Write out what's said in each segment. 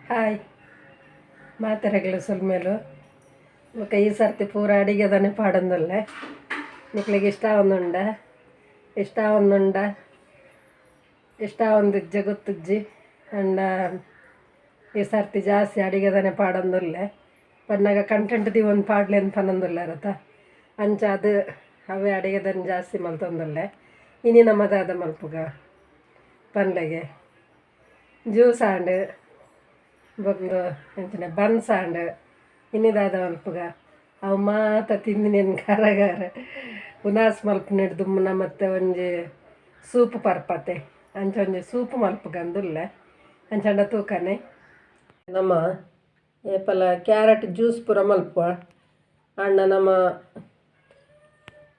Hi ಮಾತೆರೆಗ್ಲ ಸೊಲ್ಮೆಲು ಬೊಕ ಈ ಸರ್ತಿ ಪೂರ ಅಡಿಗೆದನೆ ಪಾಡೊಂದುಲ್ಲೆ. ನಿಕ್ಲೆಗ್ ಇಷ್ಟ ಆವೊಂದುಂಡ ಇಷ್ಟ ಆವೊಂದುಂಡ ಇಷ್ಟ ಆವೊಂದಿಜ್ಜ ಗೊತ್ತುಜ್ಜಿ. ಆಂಡ ಈ ಸರ್ತಿ ಜಾಸ್ತಿ ಅಡಿಗೆದನೆ ಪಾಡೊಂದುಲ್ಲೆ. ಪನ್ನಗ ಕಂಟೆಂಟ್ ದೀವೊಂದು ಪಾಡ್ಲೆಂದ್ ಪನೊಂದುಲ್ಲೆರತ. ಅಂಚಾದ್ ಅವೇ ಅಡಿಗೆದನ್ ಜಾಸ್ತಿ ಮಲ್ತೊಂದುಲ್ಲೆ. ಇನಿ ನಮ ದಾದ ಮಲ್ಪುಗ ಪನ್ಲೆಗೆ. ಜ್ಯೂಸ್ ಆಂಡ್ ಬೊಂದು ಅಂಚನೆ ಬನ್ಸ್ ಆಂಡ್. ಇನಿ ದಾದ ಮಲ್ಪುಗ ಅವು ಮಾತ ತಿಂದಿನೇನು ಕರಗಾರ ಉನಾಸ್ ಮಲ್ಪುನೆಡ್ ದುಂಬು ಮತ್ತೆ ಒಂಜಿ ಸೂಪ್ ಪರ್ಪತೆ. ಅಂಚ ಒಂಜಿ ಸೂಪ್ ಮಲ್ಪುಗಂದುಲ್ಲೆ. ಅಂಚಂಡ ತೂಕನೆ ನಮ್ಮ ಏಪಲ ಕ್ಯಾರೆಟ್ ಜ್ಯೂಸ್ ಪೂರ ಮಲ್ಪುವ. ಆಂಡ ನಮ್ಮ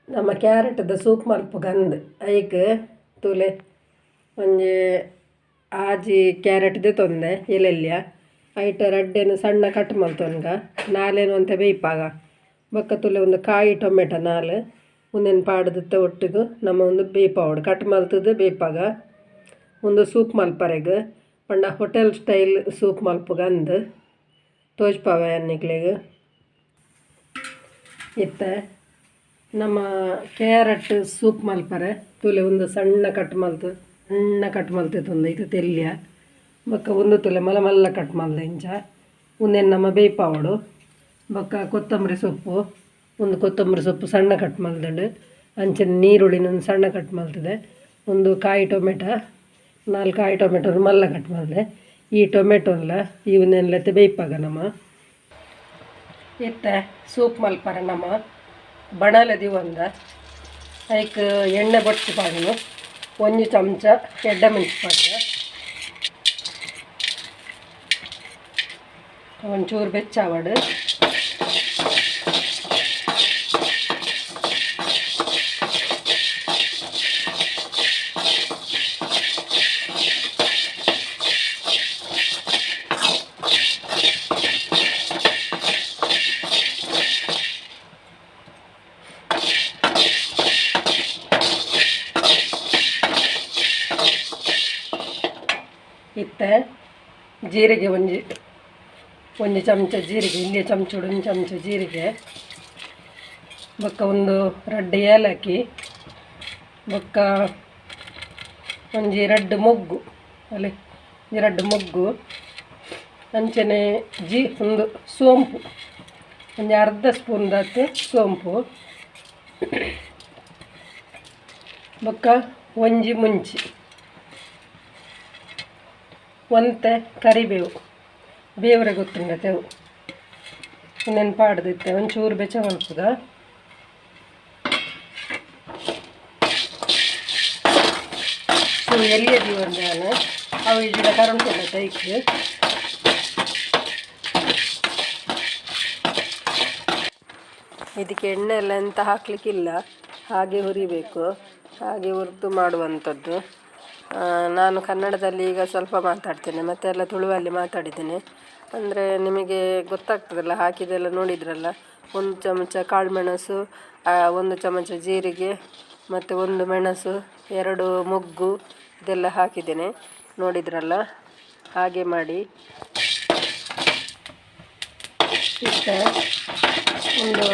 ನಮ್ಮ ಕ್ಯಾರೆಟ್ದ ಸೂಪ್ ಮಲ್ಪುಗಂದು ಐಕ್ ತೂಲೆ ಒಂಜಿ ಆಜಿ ಕ್ಯಾರೆಟ್ ದೆತೊಂದೆ ಎಲ್ಲೆಲ್ಯ ಐಟ್ ರಡ್ಡೆನ್ ಸಣ್ಣ ಕಟ್ ಮಲ್ತೊನ್ಗ ನಾಲೆನ್ ಒಂತೆ ಬೇಯ್ಪಾಗ. ಬೊಕ್ಕ ತೂಲೆ ಒಂದು ಕಾಯಿ ಟೊಮೆಟೊ ನಾಲ್ ಉಂದೆನ್ ಪಾಡ್ದಿತ್ತ ಒಟ್ಟುಗು ನಮ್ಮ ಒಂದು ಬೇಯ್ಪಾವೊಡು ಕಟ್ ಮಲ್ತುದು ಬೇಯ್ಪಾಗ. ಒಂದು ಸೂಪ್ ಮಲ್ಪರೆಗ್ ಪಂಡ ಹೋಟೆಲ್ ಸ್ಟೈಲ್ ಸೂಪ್ ಮಲ್ಪುಗಂದು ತೋಜ್ಪಾವೆ ನಿಕ್ಲೆಗ್. ಇತ್ತೆ ನಮ್ಮ ಕ್ಯಾರೆಟ್ ಸೂಪ್ ಮಲ್ಪರೆ ತೂಲೆ ಒಂದು ಸಣ್ಣ ಕಟ್ ಮಲ್ತು ಸಣ್ಣ ಕಟ್ ಮಲ್ತಿತ್ತೊಂದು ಇದು ತೆಲ್ಯ. ಬೊಕ್ಕ ಒಂದು ತುಲೆ ಮಲ್ಲ ಮಲ್ಲ ಕಟ್ ಮಲ್ದ ಇಂಚ ಉಂದೆನ್ ನಮ್ಮ ಬೇಯ್ಪಾವೊಡು. ಬೊಕ್ಕ ಕೊತ್ತಂಬರಿ ಸೊಪ್ಪು ಒಂದು ಕೊತ್ತಂಬರಿ ಸೊಪ್ಪು ಸಣ್ಣ ಕಟ್ ಮಲ್ದುಂಡು. ಅಂಚನೆ ನೀರುಳ್ಳಿನ ಒಂದು ಸಣ್ಣ ಕಟ್ ಮಲ್ತದೆ. ಒಂದು ಕಾಯಿ ಟೊಮೆಟೊ ನಾಲ್ ಕಾಯಿ ಟೊಮೆಟೊ ಮಲ್ಲ ಕಟ್ ಮಲ್ದೆ. ಈ ಟೊಮೆಟೊಲ್ಲ ಈ ಉಂದೆನ್ಲತೆ ಬೇಯ್ಪಾಗ ನಮ್ಮ. ಇತ್ತೆ ಸೂಪ್ ಮಲ್ಪರೆ ನಮ್ಮ ಬಣಲೆ ದೀವೊಂದ ಐಕ್ ಎಣ್ಣೆ ಬೊಚ್ಚು ಪಾಡುನು. ಒಂಜಿ ಚಮಚ ಎಡ್ಡೆ ಮೆಣಸು ಪಾಡ್ರೆ ಒಂಚೂರು ಬೆಚ್ಚಾವಡು. ಇತ್ತೆ ಜೀರಿಗೆ ಒಂಜಿ ಒಂಜಿ ಚಮಚ ಜೀರಿಗೆ ಇಲ್ಲಿ ಚಮಚ ಒಂಜಿ ಚಮಚ ಜೀರಿಗೆ. ಬೊಕ್ಕ ಒಂದು ರಡ್ಡ್ ಏಲಕ್ಕಿ. ಬೊಕ್ಕ ಒಂಜಿ ರಡ್ಡ್ ಮೊಗ್ಗು ಅಲ್ಲಿ ಒಂಜಿ ರಡ್ಡ್ ಮೊಗ್ಗು. ಅಂಚನೆ ಜೀ ಒಂದು ಸೋಂಪು ಒಂಜಿ ಅರ್ಧ ಸ್ಪೂನ್ ದಾತ್ ಸೋಂಪು. ಬೊಕ್ಕ ಒಂಜಿ ಮುಂಚಿ ಒಂತೆ ಕರಿಬೇವು. ಬೇವ್ರೆ ಗೊತ್ತುಂಡತೆ ಅವು ಉಂದೆನ್ ಪಾಡ್ದಿತ್ತೆ ಒಂಚೂರು ಬೆಚ್ಚ ಮಲ್ಪುಗ. ಎಲ್ಯ ದೀವೊಂದೆ ಯಾನ್ ಅವು ಇಜ್ಜಿಡ ಕರಂಟುಂಡತೆ ಐಕ್. ಇದಕ್ಕೆ ಎಣ್ಣೆ ಎಲ್ಲ ಎಂತ ಹಾಕಲಿಕ್ಕಿಲ್ಲ, ಹಾಗೆ ಹುರಿಬೇಕು, ಹಾಗೆ ಹುರಿದು ಮಾಡುವಂಥದ್ದು. ನಾನು ಕನ್ನಡದಲ್ಲಿ ಈಗ ಸ್ವಲ್ಪ ಮಾತಾಡ್ತೇನೆ, ಮತ್ತೆ ಎಲ್ಲ ತುಳುವಲ್ಲಿ ಮಾತಾಡಿದ್ದೇನೆ. ಅಂದರೆ ನಿಮಗೆ ಗೊತ್ತಾಗ್ತದಲ್ಲ, ಹಾಕಿದೆಲ್ಲ ನೋಡಿದ್ರಲ್ಲ. ಒಂದು ಚಮಚ ಕಾಳುಮೆಣಸು, ಒಂದು ಚಮಚ ಜೀರಿಗೆ, ಮತ್ತು ಒಂದು ಮೆಣಸು, ಎರಡು ಮೊಗ್ಗು ಇದೆಲ್ಲ ಹಾಕಿದ್ದೇನೆ, ನೋಡಿದ್ರಲ್ಲ. ಹಾಗೆ ಮಾಡಿ. ಇಷ್ಟೇ ಒಂದು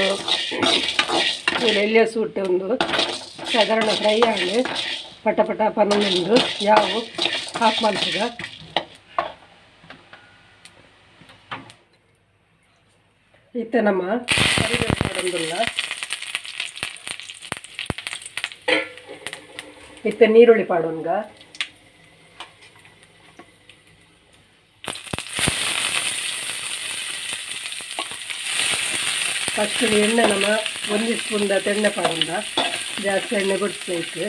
ಎಳ್ಯ ಸೂಟೆ ಒಂದು ಸಾಧಾರಣ ಫ್ರೈ ಆಗಲಿ ಪಟ ಪಟ ಪನೊಂದು ಯಾವು ಹಾಫ್ ಮಲ್ಪುಗ. ಇತ್ತೆ ನಮ್ಮ ಕರಿಬೇವು ಪಾಡೊಂದುಲ್ಲ. ಇತ್ತೆ ನೀರುಳ್ಳಿ ಪಾಡೊನ್ಗ. ಫಸ್ಟ್ ಎಣ್ಣೆ ನಮ್ಮ ಒಂದು ಸ್ಪೂನ್ ಎಣ್ಣೆ ಪಾಡೊಂದ, ಜಾಸ್ತಿ ಎಣ್ಣೆ ಬೊಡ್ಚಿ.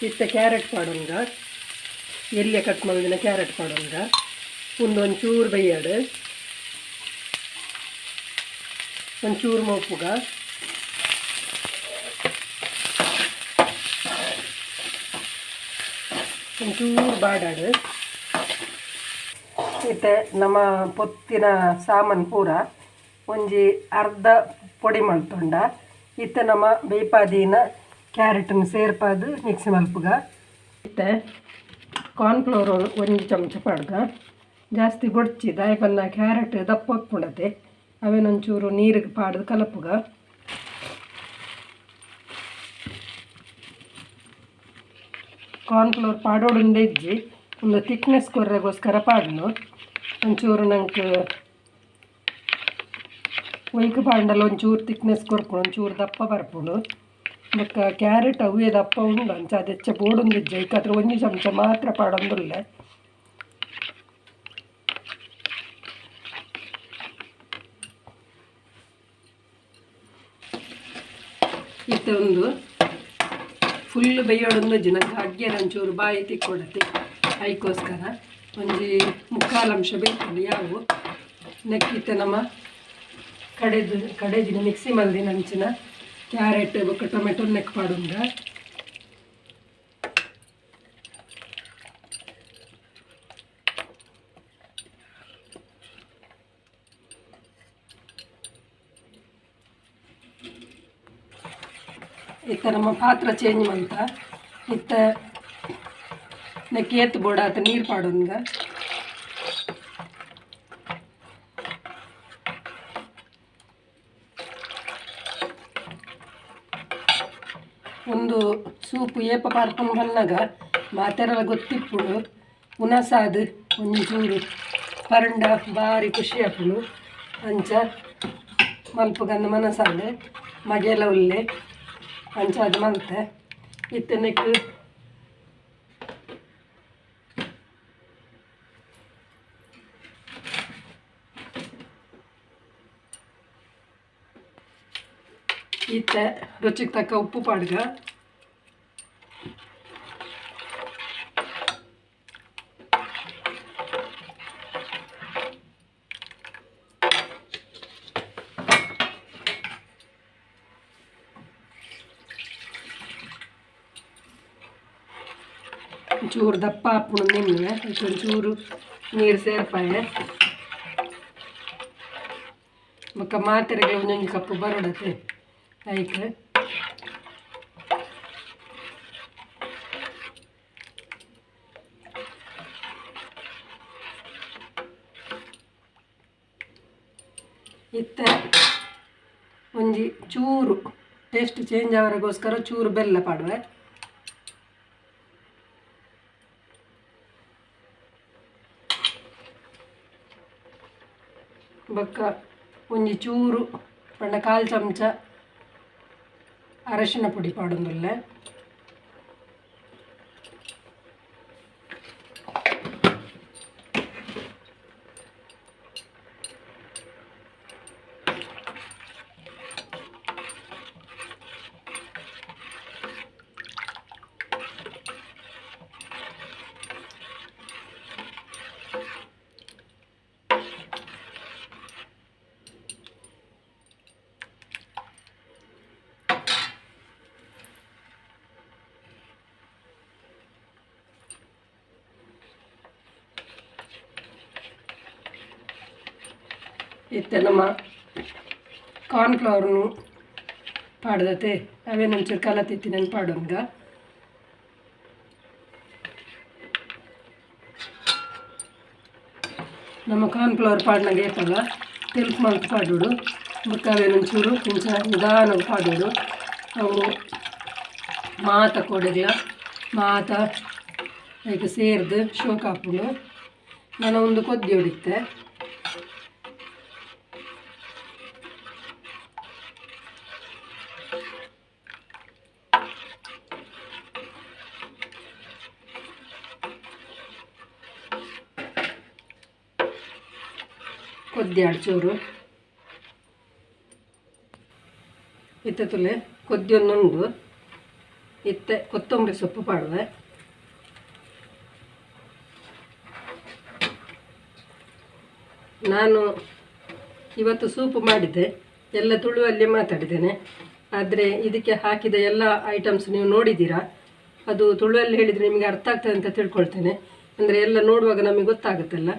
ಇತ್ತೆ ಕ್ಯಾರೆಟ್ ಪಾಡೊನ್ಗ. ಎಲ್ಯ ಕಟ್ ಮಲ್ದಿನ ಕ್ಯಾರೆಟ್ ಪಾಡೊನ್ಗ. ಒಂದು ಒಂಚೂರು ಬೈಯಾಡು ಒಂಚೂರು ಮೋಪುಗ. ಒಂಚೂರು ಬಾಡಾಡು. ಇತ್ತೆ ನಮ್ಮ ಪೊತ್ತಿನ ಸಾಮಾನು ಪೂರ ಒಂಜಿ ಅರ್ಧ ಪೊಡಿ ಮಲ್ತೊಂಡ. ಇತ್ತೆ ನಮ್ಮ ಬೇಯ್ಪಾದಿನ ಕ್ಯಾರೆಟನ್ನು ಸೇರ್ಪಾದು ಮಿಕ್ಸಿ ಮಲ್ಪುಗ. ಇತ್ತೆ ಕಾರ್ನ್ಫ್ಲೋರ್ 1 ಚಮಚ ಪಾಡ್ಗ ಜಾಸ್ತಿ ಬೊಡ್ಚಿ ದಾಯ ಪನ್ನ ಕ್ಯಾರೆಟ್ ದಪ್ಪ ಉಪ್ಪುಂಡತೆ ಅವೇನೊಂಚೂರು ನೀರಿಗೆ ಪಾಡ್ದು ಕಲಪುಗ. ಕಾರ್ನ್ಫ್ಲೋರ್ ಪಾಡೋಡುಂದೆ ಇಜ್ಜಿ ಒಂದು ಥಿಕ್ನೆಸ್ ಕೊರ್ರೆಗೋಸ್ಕರ ಪಾಡ್ನು. ಒಂಚೂರು ನಂಗೆ ಒಯ್ಕ್ ಪಾಂಡಲ ಒಂಚೂರು ಥಿಕ್ನೆಸ್ ಕೊರ್ಪುಂಡು, ಒಂಚೂರು ದಪ್ಪ ಬರ್ಪುಂಡು. ಬೊಕ್ಕ ಕ್ಯಾರೆಟ್ ಅವೇ ದಪ್ಪ ಉಂಡು ಅಂಚ ಅದು ಹೆಚ್ಚ ಬೋಡೊಂದಿಜ್ಜಿ ಐಕಾತ್ರ 1 ಚಮಚ ಮಾತ್ರ ಪಾಡೊಂದುಲ್ಲೆ. ಇತ್ತೆ ಒಂದು ಫುಲ್ ಬೇಯೋಡೊಂದು ನಂಗೆ ಅಗ್ಗೆರ ಒಂಚೂರು ಬಾಯಿ ತಿಕ್ಕೊಡತ್ತೆ ಐಕೋಸ್ಕರ ಒಂಜಿ 3/4 ಅಂಶ ಬೇಯ್ತುಂಡು ಯಾವು ನೆಕ್ಕಿತ್ತೆ. ನಮ್ಮ ಕಡೆದು ಕಡೆದಿನ ಮಿಕ್ಸಿ ಮಲ್ದಿನ ಅಂಚಿನ ಕ್ಯಾರೆಟ್ ಬೊಕ್ಕ ಟೊಮೆಟೊ ನೆಕ್ ಪಾಡುಂಡ. ಇತ್ತ ನಮ್ಮ ಪಾತ್ರ ಚೇಂಜ್ ಮಂತ ಇತ್ತ ನೆಕ್ ಏತ್ ಬೋಡಾತ ನೀರು ಪಾಡುಂಗ. ಒಂದು ಸೂಪ್ ಏಪ ಪಾರ್ಕೊಂಡು ಬಂದಾಗ ಮಾತೆರೆಲ್ಲ ಗೊತ್ತಿಪ್ಪುಡು ಉನಸಾದು ಒಂಚೂರು ಪರಂಡ ಭಾರಿ ಖುಷಿ ಆಪುಂಡು. ಅಂಚ ಮಲ್ಪುಗಂದ ಮನಸಾಂಡ್ ಮಗೆಲ ಉಲ್ಲೆ ಅಂಚ ಅದು ಮಲ್ತೆ. ಇತ್ತೆ ನೆಕ್ ಇತ್ತೆ ರುಚಿಗೆ ತಕ್ಕ ಉಪ್ಪು ಪಾಡ್ಗ. ಚೂರು ದಪ್ಪ ಆಪುಂಡು ನಿನ್ನೆ ಒಂಚೂರು ನೀರು ಸೇರ್ಪಾಯ. ಬೊಕ್ಕ ಮಾತೆರೆಗ್ ಒಂಜೊಂಜಿ ಕಪ್ಪು ಬರೊಡತೆ ಐಕ್. ಇತ್ತೆ ಒಂಜಿ ಚೂರು ಟೇಸ್ಟ್ ಚೇಂಜ್ ಆವರೆಗೋಸ್ಕರ ಚೂರು ಬೆಲ್ಲ ಪಾಡುವೆ. ಬೊಕ್ಕ ಒಂಜಿ ಚೂರು ಪಂಡ 1/4 ಚಮಚ ಅರಶಿನ ಪುಡಿ ಪಾಡೊಂದುಲ್ಲೆ. ಇತ್ತೆ ನಮ್ಮ ಕಾರ್ನ್ಫ್ಲವರ್ನು ಪಾಡ್ದತೆ ಅವೇನೊಂಚೂರು ಕಲತಿತ್ತಿನನ್ನು ಪಾಡೊಂಗ. ನಮ್ಮ ಕಾರ್ನ್ಫ್ಲವರ್ ಪಾಡ್ನಾಗ ಏಪಲ್ಲ ತೆಲ್ಪು ಮಲ್ತ್ ಪಾಡೋಡು. ಬೊಕ್ಕ ಅವೇನೊಂಚೂರು ಇಂಚ ನಿಧಾನ ಪಾಡೋಡು. ಅವು ಮಾತ ಕೋಡೆಗ್ಲ ಮಾತ ಐಕ್ ಸೇರ್ದು ಶೋಕ್ ಆಪುಂಡು. ನಾನು ಒಂದು ಕೊದ್ದಿ ಹೊಡಿತ್ತೆ. ಕೊದ್ದಿ ಚೂರು ಇತ್ತೆ ತುಲೆ ಕೊದ್ದಿ ಒಂದುಂಡು. ಇತ್ತೆ ಕೊತ್ತಂಬರಿ ಸೊಪ್ಪು ಪಾಡುವೆ. ನಾನು ಇವತ್ತು ಸೂಪ್ ಮಾಡಿದ್ದೆ, ಎಲ್ಲ ತುಳುವಲ್ಲೇ ಮಾತಾಡಿದ್ದೇನೆ. ಆದರೆ ಇದಕ್ಕೆ ಹಾಕಿದ ಎಲ್ಲ ಐಟಮ್ಸ್ ನೀವು ನೋಡಿದ್ದೀರಾ. ಅದು ತುಳುವಲ್ಲಿ ಹೇಳಿದರೆ ನಿಮಗೆ ಅರ್ಥ ಆಗ್ತದೆ ಅಂತ ತಿಳ್ಕೊಳ್ತೇನೆ. ಅಂದರೆ ಎಲ್ಲ ನೋಡುವಾಗ ನಮಗೆ ಗೊತ್ತಾಗುತ್ತಲ್ಲ,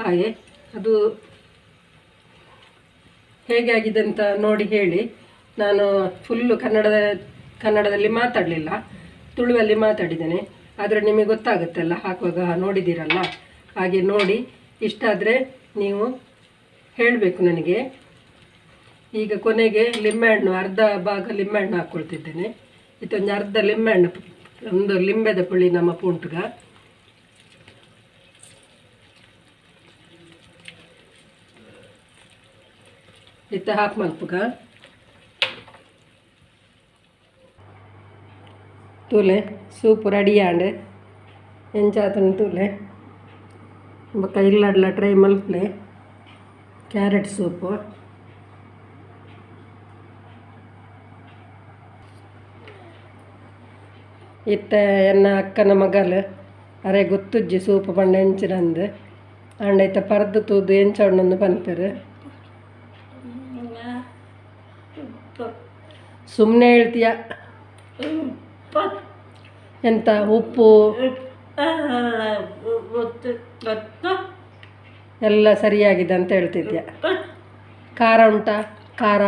ಹಾಗೆ ಅದು ಹೇಗೆ ಆಗಿದೆ ಅಂತ ನೋಡಿ ಹೇಳಿ. ನಾನು ಫುಲ್ಲು ಕನ್ನಡದಲ್ಲಿ ಮಾತಾಡಲಿಲ್ಲ, ತುಳುವಲ್ಲಿ ಮಾತಾಡಿದ್ದೇನೆ. ಆದರೆ ನಿಮಗೆ ಗೊತ್ತಾಗುತ್ತಲ್ಲ ಹಾಕುವಾಗ ನೋಡಿದ್ದೀರಲ್ಲ, ಹಾಗೆ ನೋಡಿ ಇಷ್ಟ ಆದರೆ ನೀವು ಹೇಳಬೇಕು ನನಗೆ. ಈಗ ಕೊನೆಗೆ ಲಿಂಬೆಹಣ್ಣು ಅರ್ಧ ಭಾಗ ಲಿಂಬೆಹಣ್ಣು ಹಾಕ್ಕೊಳ್ತಿದ್ದೇನೆ. ಇದೊಂದು ಅರ್ಧ ಲಿಂಬೆಹಣ್ಣು, ಒಂದು ಲಿಂಬೆದ ಪುಳಿ ನಮ್ಮ ಪುಂಟ್ಗ. ಇತ್ತ ಹಾಫ್ ಮಲ್ಪುಗ ತೂಲೆ ಸೂಪ್ ರೆಡಿ ಆಂಡ್ ಎಂಚಾತನ ತೂಲೆ ಬೊಕ್ಕ ಇಲ್ಲಡ್ಲ ಟ್ರೈ ಮಲ್ಪಲೆ ಕ್ಯಾರೆಟ್ ಸೂಪು. ಇತ್ತ ಎನ್ನ ಅಕ್ಕನ ಮಗಲ್ ಅರೆ ಗೊತ್ತುಜ್ಜಿ ಸೂಪ್ ಪಂಡ ಎಂಚಿನಂದು ಆಂಡ ಇತ್ತ ಪರ್ದು ತೂದು ಎಂಚ ಉಂಡೊಂದು ಪನ್ಪೆರ್. ಸುಮ್ಮನೆ ಹೇಳ್ತೀಯ ಎಂತ ಉಪ್ಪು ಎಲ್ಲ ಸರಿಯಾಗಿದೆ ಅಂತ ಹೇಳ್ತಿದ್ಯಾ. ಖಾರ ಉಂಟಾ? ಖಾರ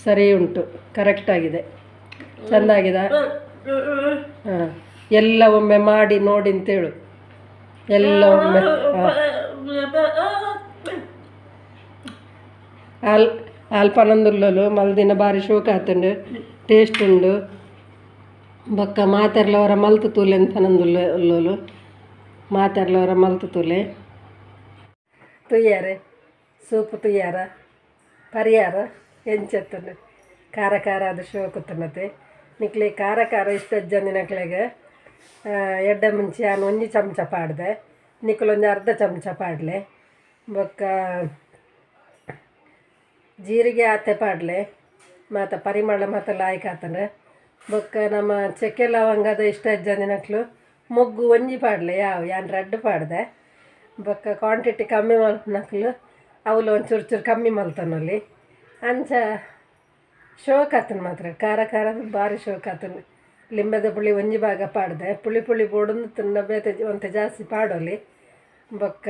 ಸರಿ ಉಂಟು, ಕರೆಕ್ಟಾಗಿದೆ, ಚೆಂದಾಗಿದೆ. ಹಾಂ, ಎಲ್ಲ ಒಮ್ಮೆ ಮಾಡಿ ನೋಡಿ ಅಂತೇಳು, ಎಲ್ಲ ಒಮ್ಮೆ. ಹಾಂ, ಅಲ್ ಅಲ್ಪನಂದುಲ್ಲಲು ಮಲ್ದಿನ ಬಾರಿ ಶೋಕ ಆತುಂಡು, ಟೇಸ್ಟ್ ಉಂಡು. ಬೊಕ್ಕ ಮಾತೆರ್ಲವರ ಮಲ್ತು ತೂಲೆ ಅಂತ ಪನೊಂದುಲ್ಲೋಲು, ಮಾತೆರ್ಲವರ ಮಲ್ತು ತೂಲೆ. ತುಯ್ಯಾರೆ ಸೂಪು ತುಯ್ಯಾರ ಪರಿಯಾರ ಎಂಚತ್ತುಂಡು ಖಾರ ಖಾರ ಅದು ಶೋಕುತ್ತುಂಡತೆ. ನಿಕ್ಲೆ ಖಾರ ಖಾರ ಇಷ್ಟ ಜಂದಿನಕ್ಲೆಗ್ ಎಡ್ಡೆ ಮುಂಚೆ ಆನ್ ಒಂಜಿ ಚಮಚ ಪಾಡ್ದೆ, ನಿಕುಲೊಂಜಿ ಅರ್ಧ ಚಮಚ ಪಾಡ್ಲೆ. ಬೊಕ್ಕ ಜೀರಿಗೆ ಆತೆ ಪಾಡ್ಲೆ, ಮಾತ ಪರಿಮಳ ಮಾತ ಲಾಯ್ಕ್ ಆತಂಡು. ಬೊಕ್ಕ ನಮ್ಮ ಚಕ್ಕೆ ಲವಂಗದ ಇಷ್ಟ ಜಂದಿನಕ್ಲು ಮೊಗ್ಗು ಒಂಜಿ ಪಾಡ್ಲೆ, ಯಾವ ಯಾನ್ ರಡ್ಡ್ ಪಾಡ್ದೆ. ಬೊಕ್ಕ ಕ್ವಾಂಟಿಟಿ ಕಮ್ಮಿ ಮಲ್ಪುನಕ್ಲು ಅವುಲು ಒಂಚೂರು ಚೂರು ಕಮ್ಮಿ ಮಲ್ತನಲ್ಲಿ. ಅಂಚ ಶೋಕ್ ಆತನ ಮಾತ್ರ ಖಾರ ಖಾರ ಭಾರಿ ಶೋಕ್ ಆತನ. ಲಿಂಬೆದ ಪುಳಿ ಒಂಜಿ ಭಾಗ ಪಾಡ್ದೆ, ಪುಳಿ ಪುಳಿ ಬೋಡೊಂದು ತಿನ್ನ ಬೇತೆ ಒಂತೆ ಜಾಸ್ತಿ ಪಾಡೊಲಿ. ಬೊಕ್ಕ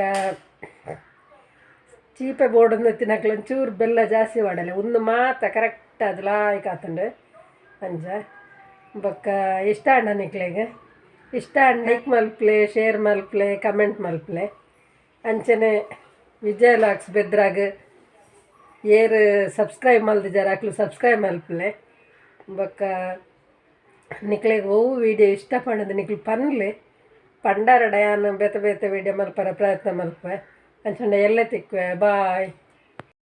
ಚೀಪೆ ಬೋಡೊಂದು ತಿನ್ನಕ್ಲು ಒಂಚೂರು ಬೆಲ್ಲ ಜಾಸ್ತಿ ವಾಡಲೆ, ಒಂದು ಮಾತ ಕರೆಕ್ಟ್ ಅದು ಲಾಯ್ಕ್ ಆತುಂಡು ಅಂಚ. ಬೊಕ್ಕ ಇಷ್ಟ ಆಂಡ ನಿಕ್ಲೆಗ್ ಇಷ್ಟ ಆಂಡ ಲೈಕ್ ಮಲ್ಪಲೆ, ಶೇರ್ ಮಲ್ಪಲೆ, ಕಮೆಂಟ್ ಮಲ್ಪಲೆ. ಅಂಚನೆ ವಿಜಯ ಲಾಕ್ಸ್ ಬೆದ್ರಾಗ್ ಏರ್ ಸಬ್ಸ್ಕ್ರೈಬ್ ಮಲ್ದಿಜಾರ ಅಕ್ಲು ಸಬ್ಸ್ಕ್ರೈಬ್ ಮಲ್ಪಲೆ. ಬೊಕ್ಕ ನಿಕ್ಲೆಗ್ ಒವು ವೀಡಿಯೋ ಇಷ್ಟ ಪಂಡದು ನಿಕ್ಲು ಪನ್ಲೆ ಪಂಡಾರ ಡಯಾನ್ ಬೇತೆ ಬೇತೆ ವೀಡಿಯೋ ಮಲ್ಪರ ಪ್ರಯತ್ನ ಮಲ್ಪೆ. ಅಂಚನೆ ಎಲ್ಲೆ ತಿಕ್ಕುವೆ, ಬಾಯ್.